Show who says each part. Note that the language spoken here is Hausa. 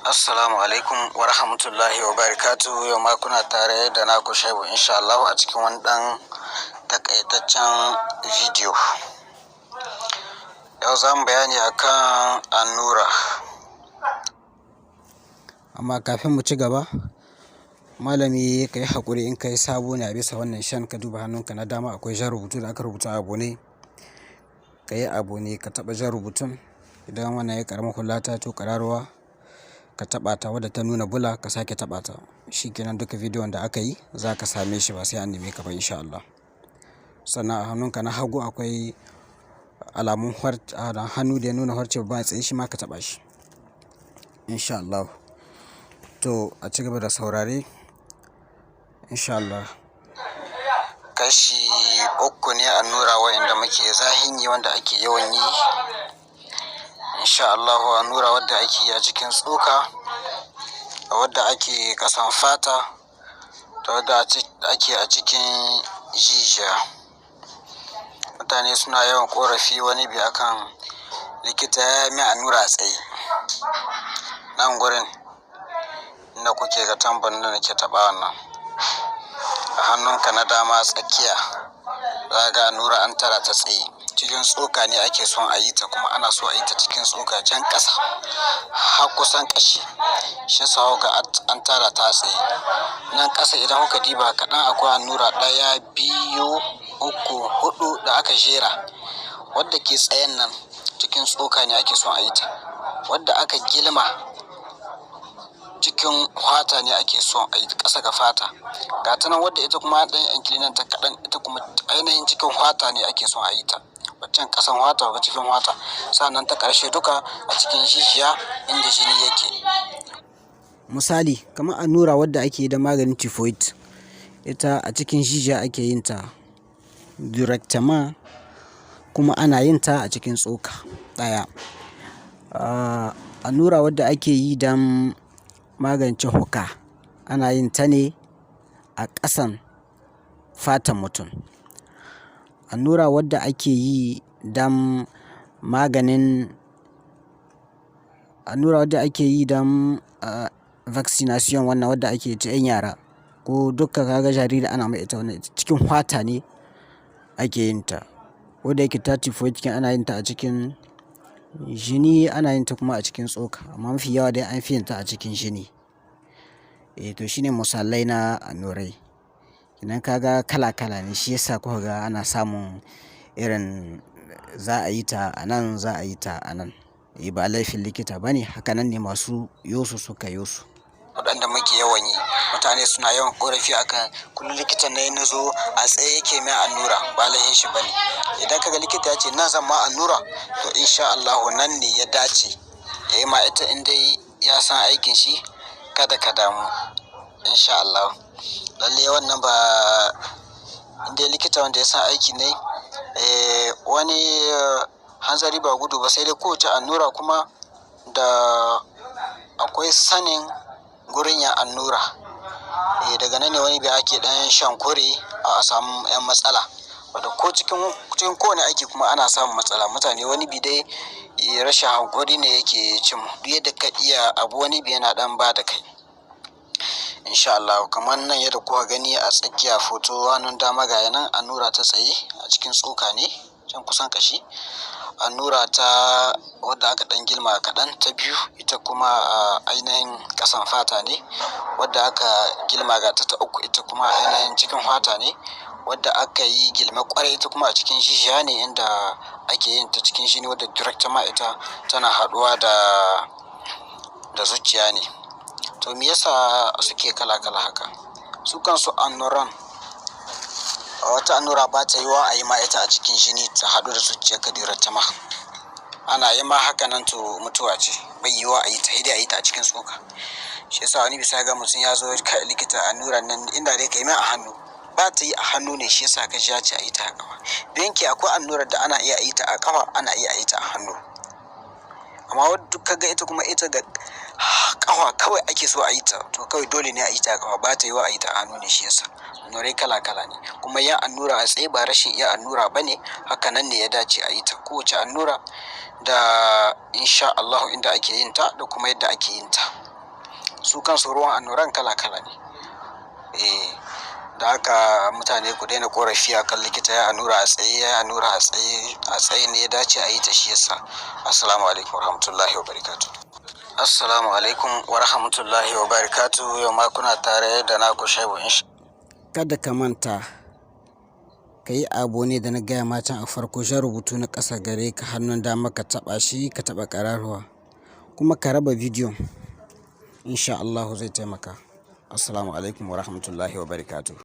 Speaker 1: Assalamu alaikum wa rahmatullahi wa barakatuhu. Yau ma kuna tare da naku Shaibu, insha Allah, a cikin wani ɗan takaitaccen bidiyo. Yau za mu bayani akan allura.
Speaker 2: Amma kafin mu ci gaba, malami, ka yi haƙuri, in kai sabo ne a bisa wannan shan, ka duba hannunka na dama, akwai jan rubutu da aka rubuta "abonner". Ka yi abonner, ka taɓa jan rubutun. Idan wannan ya ƙaramar hula ta to ƙararrawa, ka taɓa ta, wadda ta nuna bula ka sake taɓa ta. Shikenan, duka bidiyon da aka yi za ka same shi, ba sai an neme ka ba, insha Allah. Sannan a hannunka na hagu akwai alamun hannu da ya nuna harce babba tsaye, shi ma ka taɓa shi. Insha Allah. To, a ci gaba da saurare. Insha Allah.
Speaker 1: Kashi uku ne allura wa'inda muke zahin yi, wanda ake yawan yi. Insha Allahu, allura wadda ake yi a cikin tsoka, da wadda ake ƙasan fata, da wadda ake a cikin jijiya. Mutane suna yawan ƙorafi wani bi akan likita ya yi min allura a tsaye. Nan gurin inda kuke ga tambarin da nake taɓa wannan. A hannunka na dama tsakiya za ga allura an tara ta tsaye. Cikin tsoka ne ake son a yi ta, kuma ana so a yi ta cikin tsoka can ƙasa har kusan ƙashi. Shi yasa kuka ga an tara ta tsaye. Nan ƙasa, idan kuka diba kaɗan, akwai allura ɗaya, biyu, uku, huɗu da aka jera. Wadda ke tsayen nan cikin tsoka ne ake son a yi ta. Wadda aka gilma cikin fata ne ake son a yi, ƙasa ga fata. Ga ta nan, wadda ita kuma an ɗan yi inclining ta kaɗan, ita kuma ainihin cikin fata ne ake son a yi ta. Waccan ƙasan fata, wagga cikin fata. Sannan ta ƙarshe duka a cikin jijiya inda jini yake.
Speaker 2: Misali, kamar allura wadda ake yi da maganin typhoid, ita a cikin jijiya ake yin ta directement, kuma ana yin ta a cikin tsoka ɗaya. Allura wadda ake yi don magance huka, ana yin ta ne a ƙasan fatan mutum. Allura wadda ake yi don maganin, allura wadda ake yi don vaccination, wannan wadda ake ta 'yan yara ko duka kaga jariri ana mai ita, wannan cikin fata ne ake yin ta. Ko da yake ta typhoid ana yin ta a cikin jini, ana yin ta kuma a cikin tsoka, amma mafi yawa dai an fi yin ta a cikin jini. Eh, to shine misalai na allurai. Idan ka ga kala kala ne, shi yasa kuka ga ana samun irin za a yi ta a nan, za a yi ta a nan. Eh, ba laifin likita ba ne, haka nan ne masu yosu suka yosu.
Speaker 1: Waɗanda muke yawan yi. Mutane suna yawan ƙorafi akan kullum likitan nan na zo a tsaye yake min allura, ba laifin shi ba ne. Idan ka ga likita ya ce nan zan ma allura, to insha Allahu nan ne ya dace ya yi ma ita, in dai ya san aikin shi, kada ka damu. Insha Allah. Lalle wannan ba in dai likita wanda ya san aiki ne, eh, wani hanzari ba gudu ba, sai dai kowace allura kuma da akwai sanin gurin yin allura. Eh, daga nan ne wani bi ake ɗan shan kure a samu 'yan matsala. Wadda ko cikin kowane aiki kuma ana samun matsala. Mutane wani bi dai rashin hankuri ne yake cin mu. Duk yadda ka iya abu, wani bi yana ɗan ba da kai. Insha Allah, kamar nan yadda kuka gani a tsakiya foto hannun dama, ga nan allura ta tsaye a cikin tsoka ne can kusan ƙashi. Allura ta wadda aka ɗan gilma kaɗan ta biyu, ita kuma a ainihin ƙasan fata ne. Wadda aka gilma ga ta uku, ita kuma ainihin cikin fata ne. Wadda aka yi gilma ƙwarai, ita kuma a cikin jijiya ne inda ake yin ta cikin jini, wadda directement ita tana haɗuwa da zuciya ne. To, me yasa suke kala kala haka? Su kansu alluran, wata allura ba ta yiwuwa a yi ma ita a cikin jini ta haɗu da zuciyarka directement. Ana yi ma haka nan, to mutuwa ce. Bai yiwuwa a yi ta, sai dai a yi ta a cikin tsoka. Shi yasa wani bisa ga mutum ya zo, "Kai likita, alluran nan inda dai ka yi min a hannu." Ba ta yi a hannu ne, shi yasa ka ji ya ce a yi ta a ƙafa. Bien que akwai allurar da ana iya a yi ta a ƙafa, ana iya a yi ta a hannu. Amma wadda duk ka ga ita kuma ita ga ƙafa kawai ake so a yi ta, to kawai dole ne a yi ta a ƙafa, ba ta yiwuwa a yi ta a hannu ne, shi yasa. Allurai kala kala ne. Kuma yin allura a tsaye ba rashin iya allura ba ne, haka nan ne ya dace a yi ta. Kowace allura da insha Allahu inda ake yin ta da kuma yadda ake yin ta. Su kansu ruwan alluran kala kala ne. Eh, da haka mutane ku daina korafi akan likita ya allura a tsaye, ya allura a tsaye, a tsaye ne ya dace a yi ta, shi yasa. Assalamu alaikum warahmatullahi wabarakatuh. Assalamu alaikum wa rahmatullahi wa barakatuh. Yau ma kuna tare da naku Shaibu insha.
Speaker 2: Kada ka manta ka yi abonné da na gaya ma can a farko, jan rubutu na ƙasa gare ka hannun dama, ka taɓa shi, ka taɓa ƙararrawa, kuma ka raba bidiyon. Insha Allahu zai taimaka. Assalamu alaikum wa rahmatullahi wa barakatuh.